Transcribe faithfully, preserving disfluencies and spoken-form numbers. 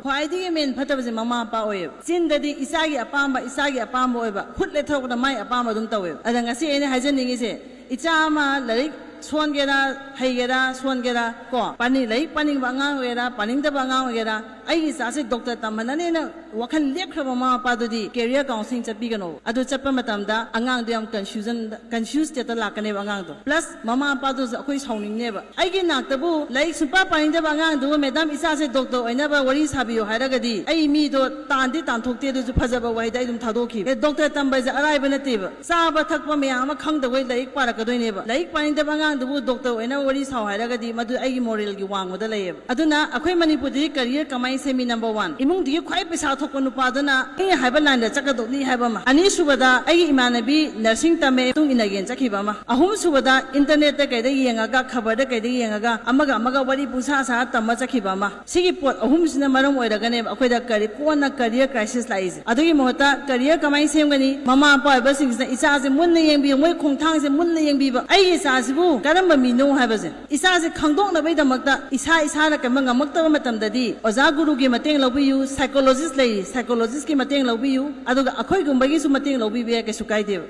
ꯈ꯭ꯋꯥꯏꯗꯒꯤ ꯃꯦꯟ ꯐꯠꯇꯕꯁꯦ ꯃꯃꯥ ꯃꯄꯥ ꯑꯣꯏꯌꯦꯕ꯫ ꯆꯤꯟꯗꯗꯤ ꯏꯆꯥꯒꯤ ꯑꯄꯥꯝꯕ, ꯏꯆꯥꯒꯤ ꯑꯄꯥꯝꯕ ꯑꯣꯏꯕ, ꯈꯨꯠ ꯂꯦꯊꯣꯔꯛꯄꯗ ꯃꯥꯏ ꯑꯄꯥꯝꯕ ꯑꯗꯨꯝ ꯇꯧꯋꯦꯕ꯫ ꯑꯗ ꯉꯁꯤ ꯑꯩꯅ ꯍꯥꯏꯖꯅꯤꯡꯉꯤꯁꯦ, ꯏꯆꯥ ꯑꯃ ꯂꯥꯏꯔꯤꯛ ꯁꯣꯟꯒꯦꯔꯥ, ꯍꯩꯒꯦꯔꯥ, ꯁꯣꯟꯒꯦꯔꯥ, ꯀꯣ, ꯄꯥꯅꯤꯡ-, ꯂꯥꯏꯔꯤꯛ ꯄꯥꯅꯤꯡꯕ ꯑꯉꯥꯡ ꯑꯣꯏꯒꯦꯔꯥ, ꯄꯥꯅꯤꯡꯗꯕ ꯑꯉꯥꯡ ꯑꯣꯏꯒꯦꯔꯥ, ꯑꯩꯒꯤ ꯏꯆꯥꯁꯦ ꯗꯣꯛꯇꯔ ꯇꯝꯍꯟꯅꯅꯦꯅ ꯋꯥꯈꯜ ꯂꯦꯞꯈ꯭ꯔꯕ ꯃꯃꯥ ꯃꯄꯥꯗꯨꯗꯤ career counselling ꯆꯠꯄꯤꯒꯅꯣ꯫ ꯑꯗꯨ ꯆꯠꯄ ꯃꯇꯝꯗ ꯑꯉꯥꯡꯗꯣ ꯌꯥꯝ confusion, confuse state ꯇ ꯂꯥꯛꯀꯅꯦꯕ ꯑꯉꯥꯡꯗꯣ꯫ Plus ꯃꯃꯥ ꯃꯄꯥꯗꯨꯁꯨ ꯑꯩꯈꯣꯏ ꯁꯥꯎꯅꯤꯡꯅꯦꯕ꯫ ꯑꯩꯒꯤ ꯅꯥꯛꯇꯕꯨ ꯂꯥꯏꯔꯤꯛ ꯁꯨꯡꯄꯥ ꯄꯥꯅꯤꯡꯗꯕ ꯑꯉꯥꯡꯗꯨꯕꯨ, "ꯃꯦꯗꯥꯝ, ꯏꯆꯥꯁꯦ ꯗꯣꯛꯇꯔ ꯑꯣꯏꯅꯕ ꯋꯥꯔꯤ ꯁꯥꯕꯤꯌꯨ" ꯍꯥꯏꯔꯒꯗꯤ ꯑꯩ ꯃꯤꯗꯣ ꯇꯥꯟꯗꯤ ꯇꯥꯟꯊꯣꯛꯇꯦ, ꯑꯗꯨꯁꯨ ꯐꯖꯕ ꯋꯥꯍꯩꯗ ꯑꯩ ꯑꯗꯨꯝ ꯊꯥꯗꯣꯛꯈꯤꯕ꯫ ꯑꯦ, ꯗꯣꯛꯇꯔ ꯇꯝꯕ ꯍꯥꯏꯁꯦ ꯑꯔꯥꯏꯕ ꯅꯠꯇꯦꯕ꯫ ꯆꯥꯕ ꯊꯛꯄ ꯃꯌꯥꯝ ꯑꯃ ꯈꯪꯗꯕꯈꯩ ꯂꯥꯏꯔꯤꯛ ꯄꯥꯔꯛꯀꯗꯣꯏꯅꯦꯕ꯫ ꯂꯥꯏꯔꯤꯛ ꯄꯥꯅꯤꯡꯗꯕ ꯑꯉꯥꯡꯗꯨꯕꯨ ꯗꯣꯛꯇꯔ ꯑꯣꯏꯅꯕ ꯋꯥꯔꯤ ꯁꯥꯎ ꯍꯥꯏꯔꯒꯗꯤ ꯃꯗꯨ ꯑꯩꯒꯤ moral ꯒꯤ ꯋꯥꯡꯃꯗ ꯂꯩꯌꯦꯕ꯫ ꯑꯗꯨꯅ ꯑꯩꯈꯣꯏ ꯃꯅꯤꯄꯨꯔꯗꯗꯤ career ꯀꯃꯥꯏꯅ ꯁꯦꯝꯃꯤ? Number one, ꯏꯃꯨꯡꯗꯨꯒꯤ ꯈ꯭ꯋꯥꯏ ꯄꯩꯁꯥ ꯊꯣꯛꯄ ꯅꯨꯄꯥꯗꯨꯅ ꯑꯩꯅ ꯍꯥꯏꯕ line ꯗ ꯆꯠꯀꯗꯧꯅꯤ ꯍꯥꯏꯕ ꯑꯃ꯫ ꯑꯅꯤꯁꯨꯕꯗ, ꯑꯩꯒꯤ ꯏꯃꯥꯟꯅꯕꯤ nursing ꯇꯝꯃꯦ, ꯃꯇꯨꯡ ꯏꯟꯅꯒꯦꯅ ꯆꯠꯈꯤꯕ ꯑꯃ꯫ ꯑꯍꯨꯝꯁꯨꯕꯗ, internet ꯇ ꯀꯩꯗ ꯌꯦꯡꯉꯒ, ꯈꯕꯔꯗ ꯀꯩꯗ ꯌꯦꯡꯉꯒ, ꯑꯃꯒ ꯑꯃꯒ ꯋꯥꯔꯤ ꯄꯨꯡꯁꯥ ꯁꯥꯔ ꯇꯝꯃ ꯆꯠꯈꯤꯕ ꯑꯃ꯫ ꯁꯤꯒꯤ ꯄꯣꯠ ꯑꯍꯨꯝꯁꯤꯅ ꯃꯔꯝ ꯑꯣꯏꯔꯒꯅꯦꯕ ꯑꯩꯈꯣꯏꯗ ꯀꯔꯤ ꯀꯣꯟꯅ career crisis ꯂꯥꯛꯏꯁꯦ꯫ ꯑꯗꯨꯒꯤ ꯃꯍꯨꯠꯇ career ꯀꯃꯥꯏꯅ ꯁꯦꯝꯒꯅꯤ? ꯃꯃꯥ ꯃꯄꯥ ꯑꯣꯏꯕꯁꯤꯡꯁꯤꯅ ꯏꯆꯥꯁꯦ ꯃꯨꯟꯅ ꯌꯦꯡꯕꯤꯌꯨ, ꯃꯣꯏ ꯈꯣꯡꯊꯥꯡꯁꯦ ꯃꯨꯟꯅ ꯌꯦꯡꯕꯤꯕ꯫ ꯑꯩꯒꯤ ꯏꯆꯥꯁꯤꯕꯨ ꯀꯔꯝꯕ ꯃꯤꯅꯣ ꯍꯥꯏꯕꯁꯦ ꯏꯆꯥꯁꯦ ꯈꯪꯗꯣꯛꯅꯕꯒꯤꯗꯃꯛꯇ ꯏꯁꯥ ꯏꯁꯥꯅ ꯀꯩꯝꯇ ꯉꯝꯃꯛꯇꯕ ꯃꯇꯝꯗꯗꯤ ꯑꯣꯖꯥ ꯒꯨꯔꯨꯒꯤ ꯃꯇꯦꯡ ꯂꯧꯕꯤꯌꯨ, psychologist ꯂꯩꯔꯤ, psychologist ꯀꯤ ꯃꯇꯦꯡ ꯂꯧꯕꯤꯌꯨ, ꯑꯗꯨꯒ ꯑꯩꯈꯣꯏꯒꯨꯝꯕꯒꯤꯁꯨ ꯃꯇꯦꯡ ꯂꯧꯕꯤꯕ ꯌꯥꯏ, ꯀꯩꯁꯨ ꯀꯥꯏꯗꯦꯕ꯫